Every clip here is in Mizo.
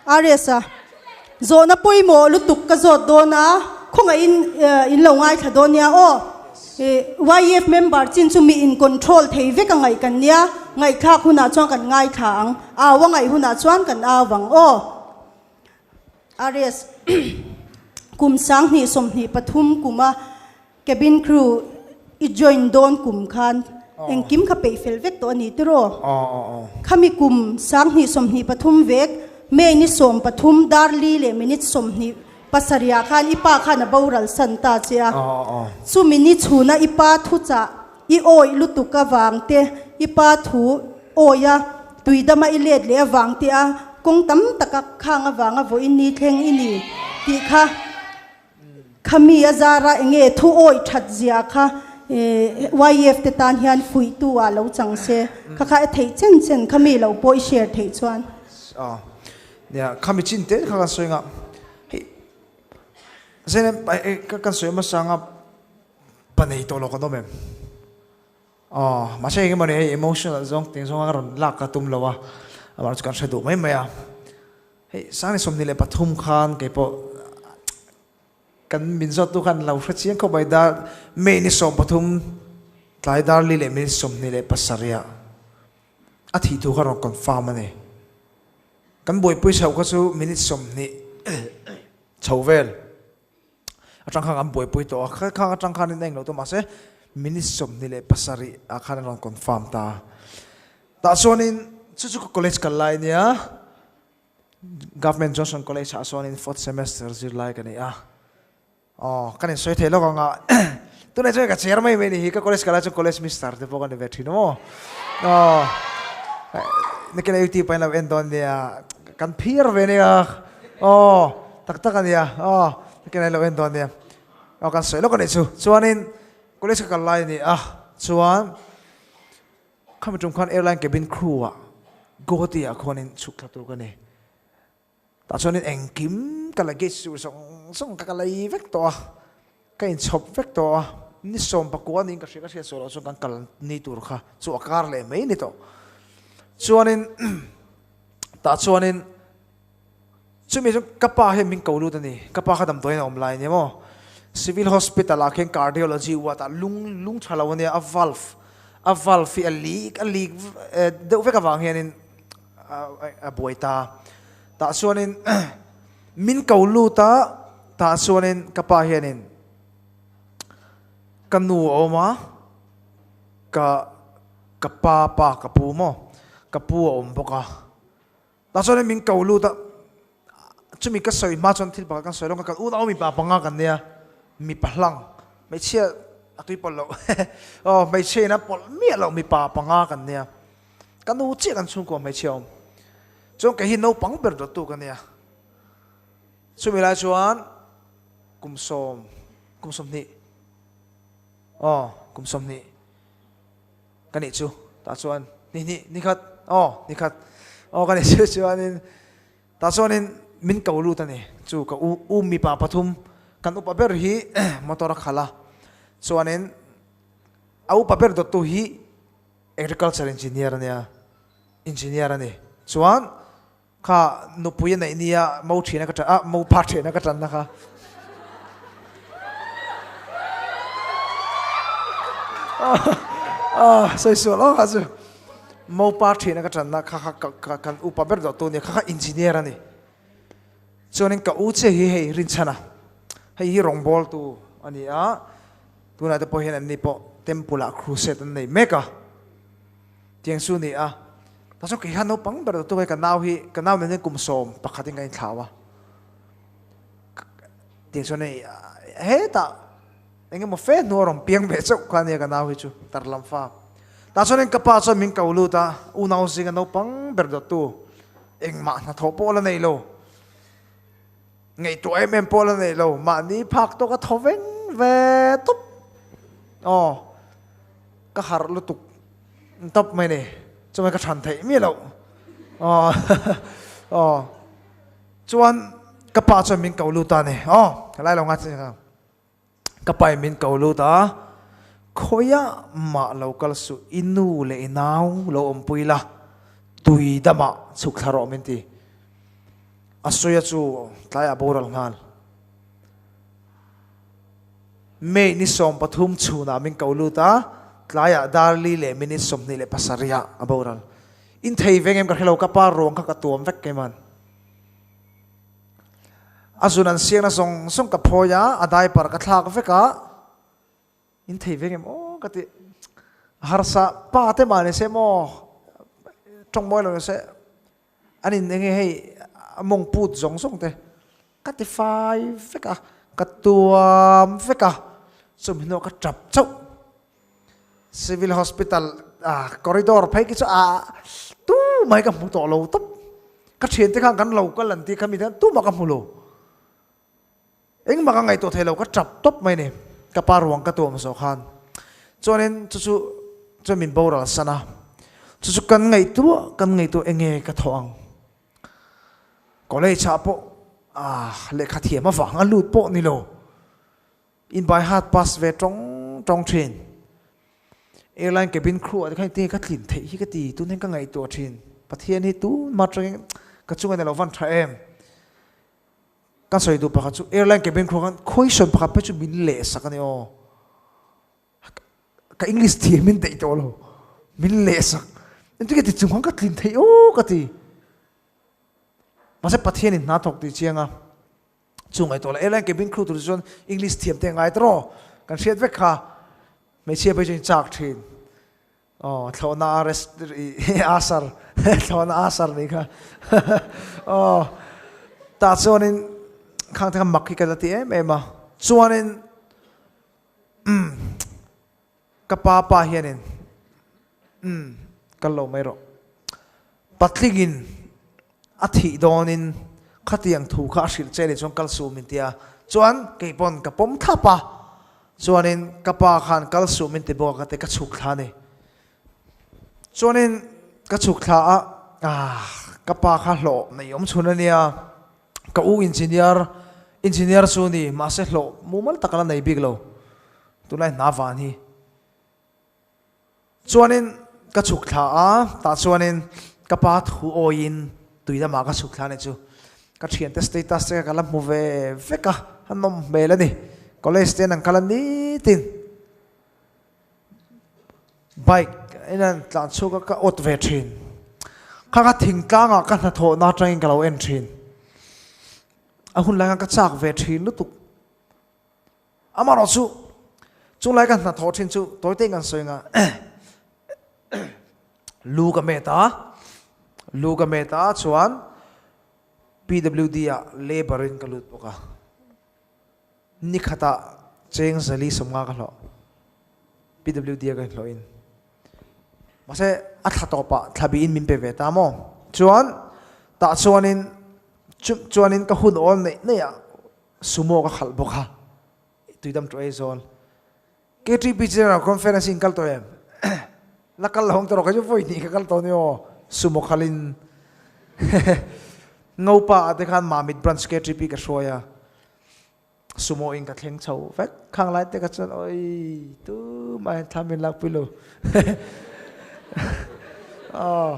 RS-a zawhna pawimawh lutuk ka zawt dawn a, khawngaihin in lo ngaithla dawn nia aw. YEF member chin chu mi in control thei vek a ngaih kan nia, ngaihthlak hunah chuan kan ngaithla ang, au a ngaih hunah chuan kan au ang aw. RS kum 20 23 kuma Cabin crew i join dawn kum khan engkim kha peih fel vek tawh a ni tiraw? Khami kum 2023 vek May ni 13 dar li leh minute 27 ah khan i pa khan a boral san ta che a. Chumi ni chhuna i pa thuchah i awih lutuk avang te, i pa thu awih a tuidama i let leh avang te a kawng tam taka khang avanga vawiin ni thleng i ni tih kha Khami a zara enge thu awih that zia kha YF te tan hian fuihtu ah lo chang se, kha kha e theih chen chen khami lo pawh i share theih chuan. Aw nia khami chin te kha kan sawi nga hei Zainab kan sawi hmasa anga pa nei tawh lo kan awm em? Aw, mahse eng emawni hei emotional zawng ting zawnga rawn lak ka tum lo a, amah chu kan hre duh mai mai a. Hei 2023 khan keipawh kan min zawttu khan lo hre chiang khawp mai dar May ni 13 tlai dar li leh minute 27 ah a thih thu kha rawn confirm a ni. Kan buaipui chhoh kha chu minute 20 chho vel. Atang khan an buaipui tawh a, kha khang atang khan in a englo tawh mahse minute 27 ah khan a rawn confirm ta. Tah chuanin chu chu ka college kal lai ania, Government Johnson College ah chuanin fourth semester zir lai ka nei a. Aw kan insawi thei lawk ang a, tunah chuan ka chair mai mai ni hi, ka college kal lai chuan college mister te pawh ka ni ve thin maw. Aw nakina youtube ah in lo en dawn nia, kan phir ve nia aw. Tak tak a nia aw ka lo en dawn nia aw kan sawi lawk a nih chu chuanin college ka kal lai a ni a chuan khami tum khan airline cabin crew ah Guwahati ah khuanin chhuk thla tur ka ni tah chuanin engkim ka luggage tur zawng zawng ka ka lei vek tawh a ka inchhawp vek tawh a ni 19 niin ka hria ka hriat sual loh chuan kan kal ni tur kha chu a kar leh mai ni tawh chuanin tah chuanin. Chumi chu ka pa hian min ko lut a ni. Ka pa kha damdawiin a awm lai a ni maw? Civil Hospital ah khian Cardiology ward ah lung lung tha lo a nia, a valve a valve hi a leak a leak deuh vek avang hianin a buai ta. Tah chuanin min ko lut a, tah chuanin ka pa hianin ka nu a awm a, ka ka pa pa ka pu maw? Ka pu a awm bawk a. Tah chuan min ko lut a, chumi ka sawi hma chuan thil pakhat kan sawi lawk a, kan unau mipa panga kan nia, mipa hlang, hmeichhia a tui pawlh loh aw hmeichhia in a pawlh miah loh mipa panga kan nia, ka nu chiah kan chhungkua hmeichhia a awm, chuan kei hi naupang ber dawttu ka nia, chumi lai chuan kum sawm, kum 20 aw kum 20. Ka nih chu tah chuan ni hnih ni khat aw ni khat aw ka nih chu chuanin tah chuanin min ko lut a ni chu ka u u mipa pathum kan upa ber hi motor a khalh a chuanin a upa ber dawttu hi agriculture engineer a nia engineer a ni chuan kha nupui a neih nia mo thian a ka ah mo pa thian a ka tanna kha ah sawi sual awk a chu mo pa thian a ka tanna kha kha ka kan upa ber dawh tu nia kha kha engineer a ni chuanin ka u che hi hei rinchhana hei hi rawngbawl tu a ni a tunah te pawh hian an ni pawh temple ah crusade an nei mek a tiang chu a ni a. Ta chuan kei hian naupang ber tu ka nau hi ka nau nen hian kum 11 in ka inthlau a tiang chuan hei hetah eng emaw fe hnu a rawn piang ve chauh kha ania ka nau hi chu tar lam fa tah chuan ka pa chuan min ko lut a unau zinga naupang ber dawttu engmah hnathawh pawh la nei lo ngaihtuah em em pawh la nei lo mahni phak tawk a thaw veng ve tawp aw ka harh lutuk Tawp mai ni. Chumai ka than theih miah loh. Aw aw chuan ka pa chuan min ko lut a ni. Aw ka lai lo nga che ka. Ka pa in min ko lut a, khawiah mah lo kal suh i nu leh i nau lo awmpui la, tui damah chhuk thla rawh min ti. A sawi a chu tlaiah boral nghal. May ni 13 chhunah min ko lut a, tlaiah dar li leh minute 27 ah a boral. In thei veng em ka hrelo, ka pa ruang kha ka tuam vek keiman. A zun an siakna zawng zawng ka phawi a, a diaper ka thlak vek a, in thei veng em aw ka ti. Harsa pa te mah ni se maw, tawng mawi lo ni se, An in enge hei a mawng put zawng zawng te ka ti fai vek a, ka tuam vek a, chumi hnuah ka tap chauh. Civil Hospital ah corridor phei khi chu ah tu mai ka hmu tawh lo tawp. Ka thiante khan kan lo kal an tih kha mi te tumah ka hmu lo. Engmah ka ngaihtuah thei lo, ka tap tawp mai ni. Ka pa ruang ka tuam zawh khan. Chuanin chu chu chuan min boral san a. Chu chu kan ngaihtuah kan ngaihtuah enge ka thawh ang. College ah pawh ah lehkha thiam avang a lut pawh ni lo. In by heart pass ve tawng tawng thin. Airline cabin crew ah te khan engtin nge ka tlin theih hi ka ti tun hian ka ngaihtuah thin. Pathian hi tunhma atangin ka chungah ni lo van tha em. Ka sawi duh pakhat chu airline cabin crew khan question pakhat phei chu min leh sak a ni aw. Ka English thiam in daih tawh lo. Min leh sak. Engtin nge ti chung khan ka tlin theih aw ka ti. Mahse Pathian in hna thawk tih chiang a. Chu ngaihtuah la airline cabin crew tur chuan English thiam te ngai tawh rawh. Kan hriat vek kha. Hmeichhia phei chu in chak thin. Aw thlawhna a rest asar thlawhna asar nih kha aw tah chuanin khang te kha mak hi ka la ti em em a chuanin umm ka pa pa hianin umm kal lo mai rawh patlingin a thih dawnin khatiang thu kha a hrilh che ni chuan kal suh min ti a chuan kei pawn ka pawm thlap a Chuanin ka pa khan kal suh min ti bawk a ka ti ka chhuk thla a ni. Chuanin ka chhuk thla a, ah ka pa kha hlawh nei awm chhun a nia, ka u engineer, engineer chu ni mahse hlawh mumal tak a la nei bik lo, tunlai hna van hi. Chuanin ka chhuk thla a, tah chuanin ka pa thu awiin tui lamah ka chhuk thla a ni chu. Ka thiante status te kha ka la hmu ve vek a, a nawm hmel a ni. College te an kal a nitin bike in an tlan chhuak a, ka awt ve thin. Kha ka thingtlangah ka hnathawhna atangin ka lo en thin. A hun lai khan ka chak ve thin lutuk. Amaherawhchu, chunglai ka hnathawh thin chu tawite in kan sawi anga lu ka met a, lu ka met a chuan PWD ah labour in ka lut bawk a, ni khatah cheng zali 50 ka hlawh PWD a ka inhlawh in. Mahse a thla tawpah thla bihin min pe ve ta maw? Chuan tah chuanin chuanin ka hun awl neih neih ah Sumo ka khalh bawk a, tuidam tawh ei zawn. KTP General Conference in kal tawh em? La kal lo ang tawh rawh, kei chu vawi hnih ka kal tawh ni aw, sumo khalhin. Ngopa ah te khan Mamit Branch KTP ka hruai a, sumo in ka thleng chho vek. Khang lai te kha chuan oi tumah hian thla min lakpui lo. Aw.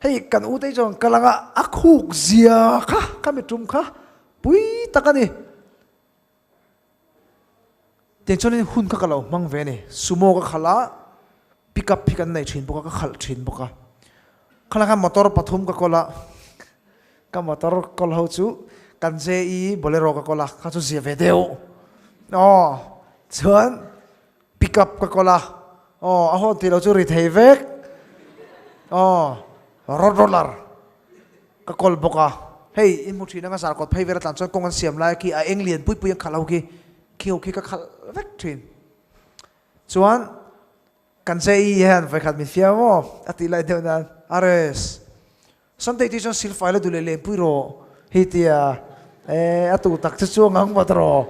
Hei kan u te chuan kal anga a khuk zia kha ka mi tum kha pui tak a ni. Tiang chuanin hun kha ka lo hmang ve a ni. Sumo ka khalh a, pick up hi kan nei thin bawk a, ka khalh thin bawk a. Khalai khan motor pathum ka kawl a, ka motor kawl ho chu kan JE Bolero ka kawl a, kha chu zia ve deuh. Aw chuan Pick up ka kawl a, aw a hawn tih loh chu ri thei vek, aw road roller ka kawl bawk a, hei in hmu thin anga zarkawt phei vel a tlan chuan kawng an siam lai khi a eng lian pui pui an khalh ho khi, khi ho khi ka khalh vek thin. Chuan kan JE hian vawikhat min fiam aw a tih lai deuh nan RS Sunday tih chuan silfai la duh leh lenpui rawh hei tia eh a tu tak chu chuang ang vat rawh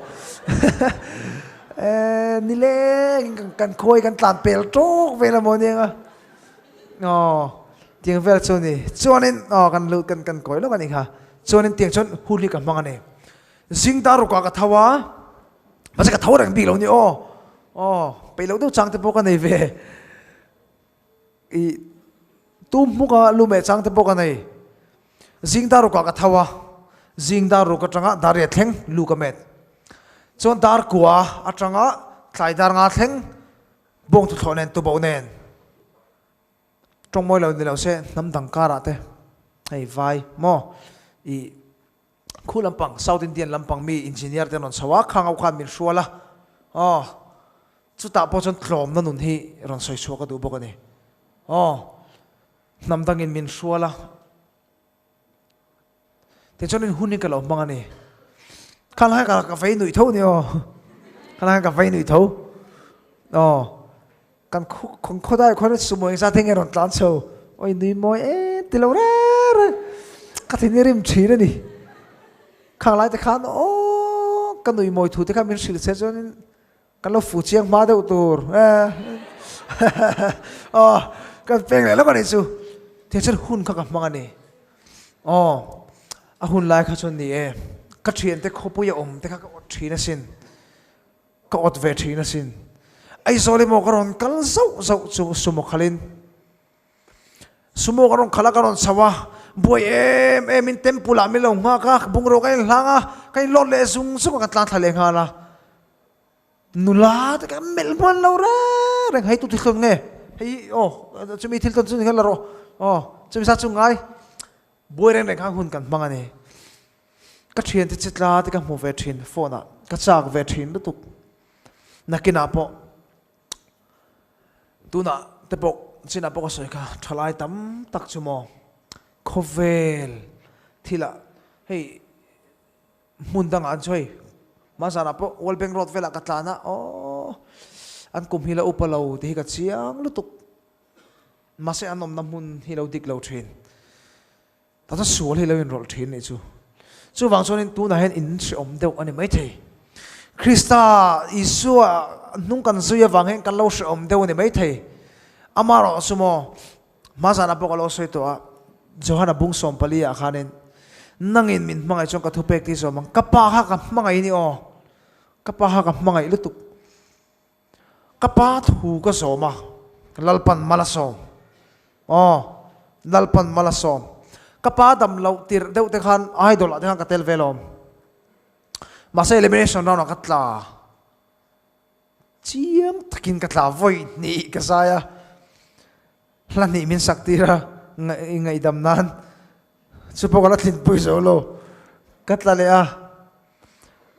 eh nileng in kan khawi kan tlan pel tawk vel amaw nia nga aw tiang vel chu ni chuanin aw kan lut kan kan kawi lawk a nih kha chuanin tiang chuan hun hi ka hmang a ni zing dar rukah ka tho a mahse ka tho reng bik lo ni aw aw peih loh deuh chang te pawh ka nei ve. I tum hmuk a lu meh chang te pawh ka nei. Zing dar rukah ka tho a, zing dar ruk atanga dar riat thleng lu ka met. Chuan dar kua atanga tlai dar nga thleng bawng tuthlawh nen tuboh nen tawngmawi lo ni lo se hnam dang karah te hei vai maw ih khu lampang South Indian lampang mi engineer te an rawn chho a, khang ho khan min hrual a, aw chutah pawh chuan tlawmna nun hi rawn sawi chhuak a duh bawk a ni, aw hnam dangin min hrual a, tichuan in hun hi ka lo hmang a ni, kha lai ka ka vei nuih tho a ni aw, kha lai ka vei nuih tho, aw kan khawdai khuan sumo engzat hi nge rawn tlan chho awi nui mawi em ti lo reng reng ka thin hi rim thin a ni khang lai te khan aw ka nui mawi thu te kha min hrilh che chuanin kan lo fu chiang hma deuh tur aw kan peng leh lawk a nih chu tiang chuan hun kha ka hmang a ni aw a hun lai kha chuan ni e ka thiante khawpui a awm te kha ka awt thin asin. Ka awt ve thin asin. Aizawl emaw ka rawn kal zauh zauh chu sumo khalin sumo ka rawn khalh a ka rawn chho a, buai em em in temple ah min lo nghak a, bungraw ka inhlang a, ka inlawt leh zung zung a ka tlang thla leh nghal a. Nula te ka melh hman lo reng reng, hei tu thil tawn nge? Hei aw chumi thil tawn chu ni kha la rawh aw chumi zat chu ngai buai reng reng kha hun kan hmang a ni. Ka thiante che tla te ka hmu ve thin phone ah ka chak ve thin lutuk. Nakinah pawh tunah te pawh chinah pawh ka sawi kha thalai tam tak chu maw khawvel thilah hei hmun dangah an sawi hmazanah pawh World Bank Road velah ka tlan a aw an kum hi la upa lo tih hi ka chiang lutuk mahse an awmna hmun hi lo dik lo thin. Tata sual hi lo inrawlh thin nih chu. Chuvang chuanin tunah hian in hreawm deuh a ni maithei. Krista Isua hnung kan zui avang hian kan lo hreawm deuh a ni maithei. Amaherawh chu maw, hma zanah pawh ka lo sawi tawh a, Johana bung 14 ah khanin, Nangin min hmangaih chuan ka thupek tih zawm ang, ka pa kha ka hmangaih ni aw, ka pa kha ka hmangaih lutuk. Ka pa thu ka zawm a, Lalpan mal a sawm. Aw, Lalpan mal a sawm. Ka pa dam loh tirh deuh te khan Idol ah te khan ka tel ve lawm. Mahse elimination round ah ka tla. Chiang takin ka tla vawi hnih ka zai a. Hla hnih min sak tir a, ngaihdam nan chu pawh ka la tlinpui zo lo. Ka tla leh a.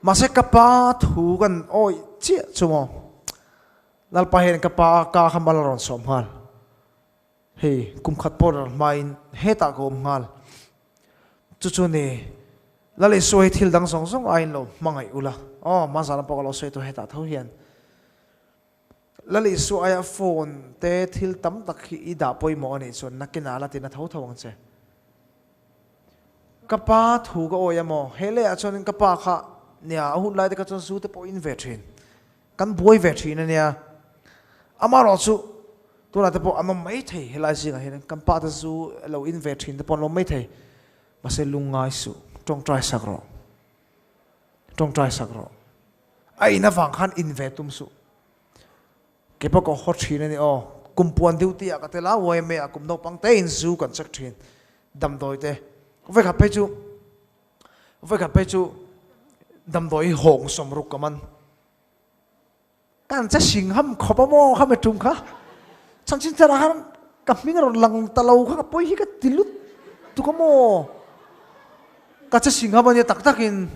Mahse ka pa thu kan awih chiah chu maw? Lalpa hian ka pa ka kha mal a rawn sawm nghal. Hei kum khat pawh rawn hmain hetah ka awm nghal. Chu chu ni Lal Isua hi thil dang zawng zawng aiin lo hmangaih ula. Aw, hmanzah lam pawh ka lo sawi tawh hetah tho hian. Lal Isua aia phone te thil tam tak hi i dah pawimawh a nih chuan nakinah la tina tho tho ang che. Ka pa thu ka awi a maw? He lehah chuanin ka pa kha nia a hun lai te kha chuan zu te pawh in ve thin. Kan buai ve thin a nia. Amaherawh chu tunah te pawh an awm mai thei helai zingah hian kan pa te zu lo in ve thin te pawh an awm mai thei. Mahse lungngai suh, tawngtai sak rawh. Tawngtai sak rawh. A in avang khan in ve tum suh. Kei pawh ka haw thin a ni aw. Kum puan duty ah ka tel a, YMA ah kum naupang te in zu kan check thin. Damdawi te. Vawikhat phei chu, vawikhat phei chu damdawi hi hawng 60 ka man. Kan che sing ham khawp a maw kha mi tum kha. Chanchin thar ah khan ka hming a rawn lang ta lo kha ka pawi hi ka ti lut tuk a maw. Ka che sing ham a nia tak tak in.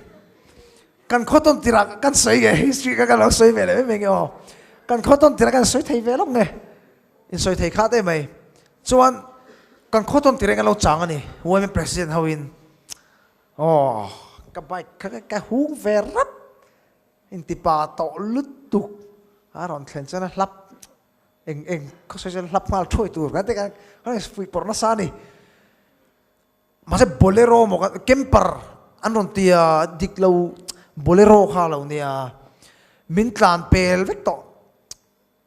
Kan khaw tawn tirah kan sawi nge history kha kan lo sawi ve leh mai mai nge aw. Kan khaw tawn tirah kan sawi thei ve lawk nge. In sawi thei kha te mai. Chuan kan khaw tawn tirah kan lo chang a ni YMA president ho in aw ka bike kha ka hung ve rap in ti pa tawh lutuk a rawn thlen chuan a hlap eng eng khaw sawi chuan hlap nghal thuai tur kan ti kan kan fuih pawrh nasa a ni. Mahse bolero maw ka camper an rawn ti a dik lo bolero kha lo nia min tlan pel vek tawh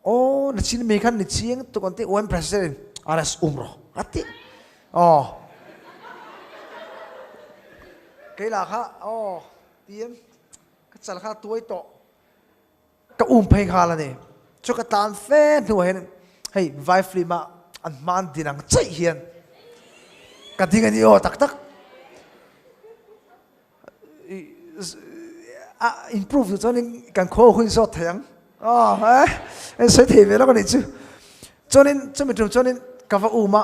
aw na chin mi khan ni chiang tuk an ti un president rs um rawh a ti aw kei lah kha aw tiem ka chal kha tuai tawh Ka um phei nghal a ni. Chu ka tlan fe hnuah hian hei vai film ah an hma an din ang chaih hian ka ding a ni aw tak tak. A improve duh chuanin kan khaw hun zawt thei ang. Aw eh sawi thei ve lawk a nih chu. Chuanin chumi tum chuanin ka va um a,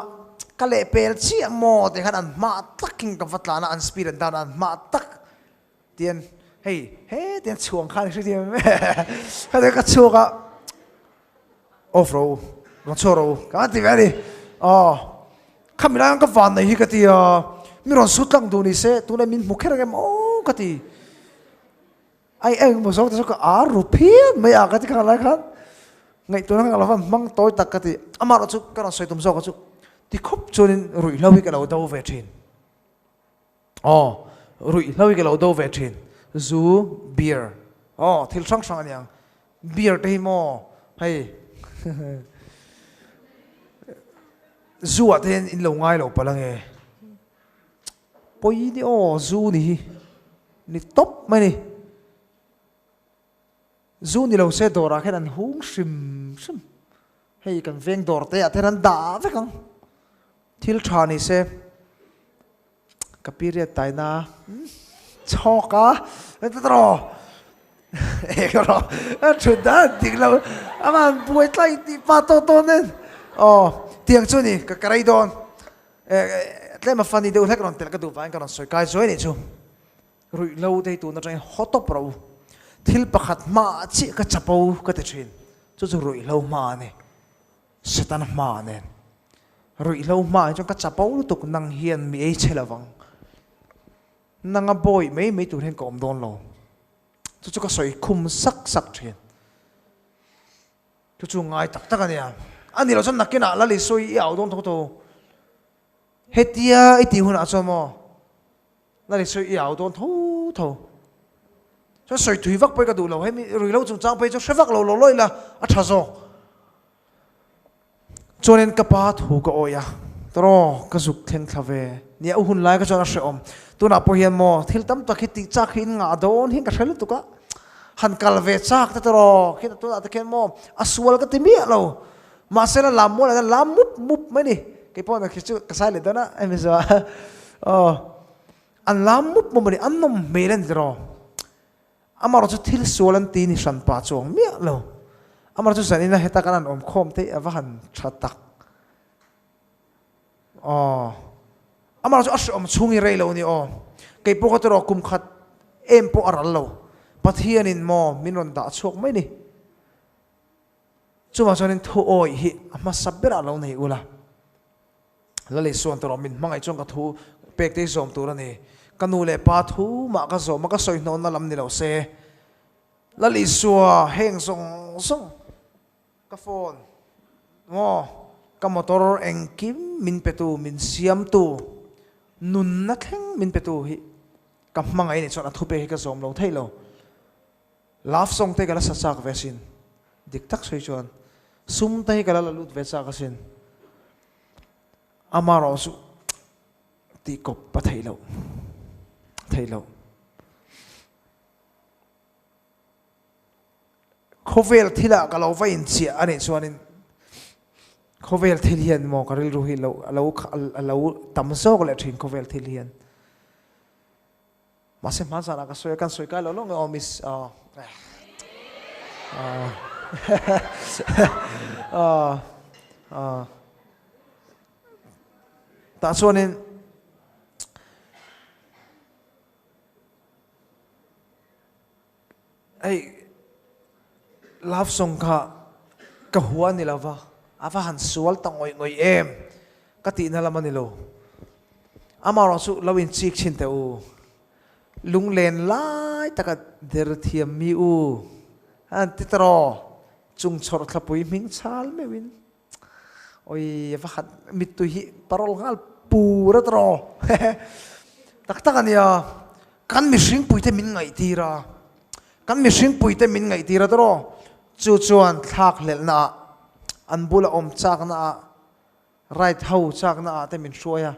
ka lehpel chiah maw tih khan an hma takin ka va tlan a, an speed an down a, an hma tak tian hei he tian chhuang khan i hre thiam em kha ka chhuak a off ro rawn chhuak ro ka ti ve a ni aw khami lai ka van nei hi ka ti a mi rawn su tlang duh ni se tunah min hmu kher ang em aw ka ti ai eng maw zawng te chu ka ar ru phian mai a ka ti kha lai khan ngaihtuahna ka lo van hmang tawi tak ka ti amaherawh chu ka rawn sawi tum zawk a chu ti khawp chuanin ruihhlo hi ka lo do ve thin. Aw, ruihhlo hi ka lo do ve thin. Zu, beer, aw thil hrang hrang a niang. Beer te hi maw hei zu ah te hian in lo ngai lo palh ange. Pawi ni aw zu ni hi ni tawp mai ni. Zu ni lo se dawrah khian an hung hrim hrim. Hei kan veng dawr te ah te hian an dah vek ang. Thil tha ni se ka period taina chhawk a tawh rawh a thut dan dik lo aman buai tlai tih pa tawh tawh nen aw tiang chu ni ka rei dawn tlem a funny deuh hlek rawn telh ka duh vangin ka rawn sawi kai zuai nih chu. Ruihhlo te hi tun atangin haw tawp rawh u. Thil pakhat hmaah chiah ka chapo ka ti thin. Chu chu ruihhlo hma a ni. Setana hma nen. Ruihhlo hmaah hi chuan ka chapo lutuk nang hian mi ei chhe lovang. Nanga bawi mai mai tur hian ka awm dawn lo. Chu chu ka sawi khum sak sak thin. Chu chu ngai tak tak a nia. A ni lo chuan nakinah Lal Isua i au dawn tho tho. Hetia i tih hunah chuan maw Lal Isua i au dawn tho tho. Chuan sawi thui vak pawh i ka duh lo. Hemi ruihhlo chungchang phei chu hre vak lo lo lawih la a tha zawk. Chuanin ka pa thu ka awih a, tawraw ka zuk thleng thla ve. Nia u hun lai ka chuan a hrehawm. Tunah pawh hian maw thil tam tak hi tih chak hi in ngah dawn hian ka hre lutuk a. Han kal ve chak te tawraw khian tunah te khian maw a sual ka ti miah lo. Mahse la lam mual ah hian lam mup mup mai ni. Kei pawh khi chu ka sai leh dawn a hemi zawh ah aw an lam mup mup a ni an nawm hmel a ni tawraw. Amaherawh chu thil sual an ti ni hran pah chuang miah lo. Amaherawh chu zanin a heta kan han awm khawm te hi a va han tha tak. Aw. Amaherawh chu a hreawm chhung hi rei lo ni aw. Kei pawh ka tawrh kum khat em pawh a ral lo. Pathianin maw min rawn dah chhuak mai ni. Chuvang chuanin thu awih hi a hmasa berah lo nei ula. Lali suan tawh rawh, min hmangaih chuan ka thu pek te hi zawm tur a ni. Ka nu leh pa thu mah ka zawm a, ka sawi hnawnna lam ni lo se. Lali sua heng zawng zawng ka phone maw, ka motor engkim min petu, min siamtu, nunna thleng min petu hi ka hmangaih nih chuan a thu pek hi ka zawm lo thei lo. Love song te ka la sa chak ve asin, dik tak sawi chuan sum te hi ka la la lut ve chak asin. Amaherawh chu tih kawp a theih loh, theih loh. Khawvel thilah ka lo va inchiah a nih chuanin khawvel thil hian maw ka rilru hi lo lo a lo tam zawk leh thin khawvel thil hian. Mahse hma zanah ka sawi a, kan sawi kai lo lo nge aw miss aw aw tah chuanin hei love song kha ka hua ni lova a va han sual ta ngawih ngawih em ka tihna lam a ni lo. Amaherawh chu lo inchik thin teh u. Lunglen lai taka der thiam mi u an ti ta raw. Chung chhawrh thlapui hming chhal meuhin oi va khat mittui hi parol nghal pur a ta raw. Tak tak a nia kan mihring puite min ngaihtir a, kan mihring puite min ngaihtir a ta raw. Chu chuan thlak hlelhna ah an bula awm chakna ah Right ho chakna ah te min hruai a.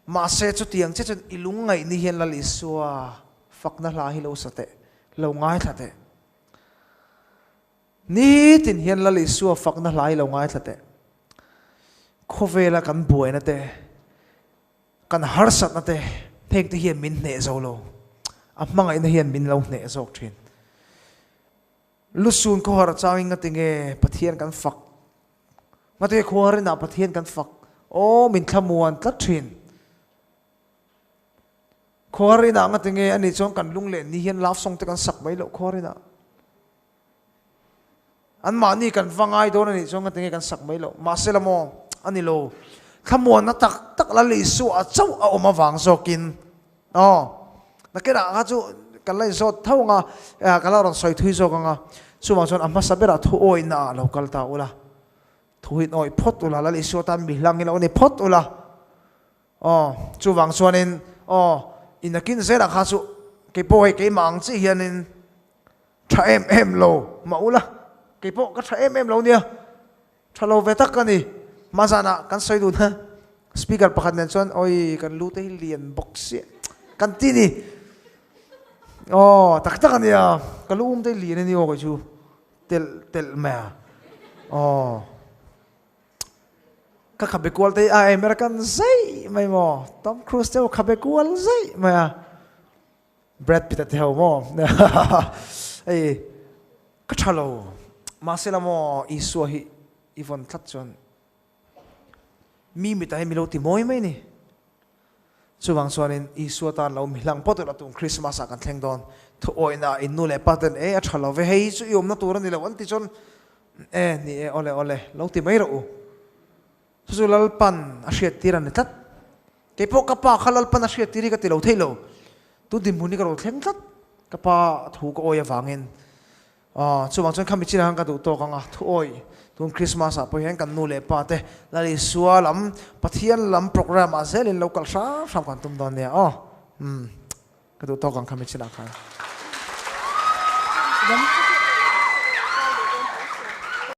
Mahse chutiang che chuan i lungngaih ni hian Lal Isua fakna hla hi lo sa teh, lo ngaithla teh. Nitin hian Lal Isua fakna hla hi lo ngaithla teh. Khawvela kan buaina te, kan harsatna te, Hengte hian min hneh zo lo. A hmangaihna hian min lo hneh zawk thin. Lusun khawhar changin ngatinge Pathian kan fak? Ngatinge khuarinah Pathian kan fak? Aw, min thlamuan tlat thin. Khuarinah ngatinge ani chuan kan lung leh ni hian love song te kan sak mai loh khuarinah. Anmahni kan va ngai dawn a nih chuan ngatinge kan sak mai loh. Mahse la maw? A ni lo. Thlamuanna tak tak Lal Isua chauh a awm avang zawkin aw. Nakinah kha chu kan la inzawt tho ang a, ka la rawn sawi thui zawk ang a. Chuvang chuan a hmasa berah thu awihna ah lo kal ta ula. Thu in awih phawt ula, Lal Isua tan mi hlang ilo ni phawt ula. Aw, chuvang chuanin aw, inakin zelah kha chu keipawh hei keimah ang chiah hianin Tha em em lo mah ula, kei pawh ka tha em em lo nia, tha lo ve tak ka ni. Hma zanah kan sawi dun a, speaker pakhat nen chuan awi kan lu te hi lian bawk sia kan ti ni. Aw tak tak a nia, ka lu um te hi lian a ni aw kei chu telh telh mai a. Aw ka khabe kual te hi a American zaih mai maw, Tom Cruise te pawh khabe kual zaih mai a. Brad Pitt a ti ho maw? Hei ka tha lo mahse la maw Isua hi i vawn tlat chuan mi mitah hi mi lo ti mawi mai ni. Chuvang chuanin Isua tan lo mi hlang pawh tawh lo tun Christmas ah kan thleng dawn. Thu awihna ah in nu leh pa ten e a tha lo ve hei chu i awmna tur a ni lo an ti chuan e ni e awle awle lo ti mai rawh u. Chu chu Lalpan a hriattir a ni tlat. Kei pawh ka pa kha Lalpan a hriattir hi ka ti lo thei lo. Tu dinhmun hi ka ro thleng tlat. Ka pa thu ka awi avangin. Aw, chuvang chuan khami chinah khan ka duh tawk ang a, thu awi. Tun Christmas ah pawh hian kan nu leh pa te Lal Isua lam, Pathian lam program ah zelin lo kal hram hram kan tum dawn nia aw. Umm, ka duh tawk ang khami chinah khan.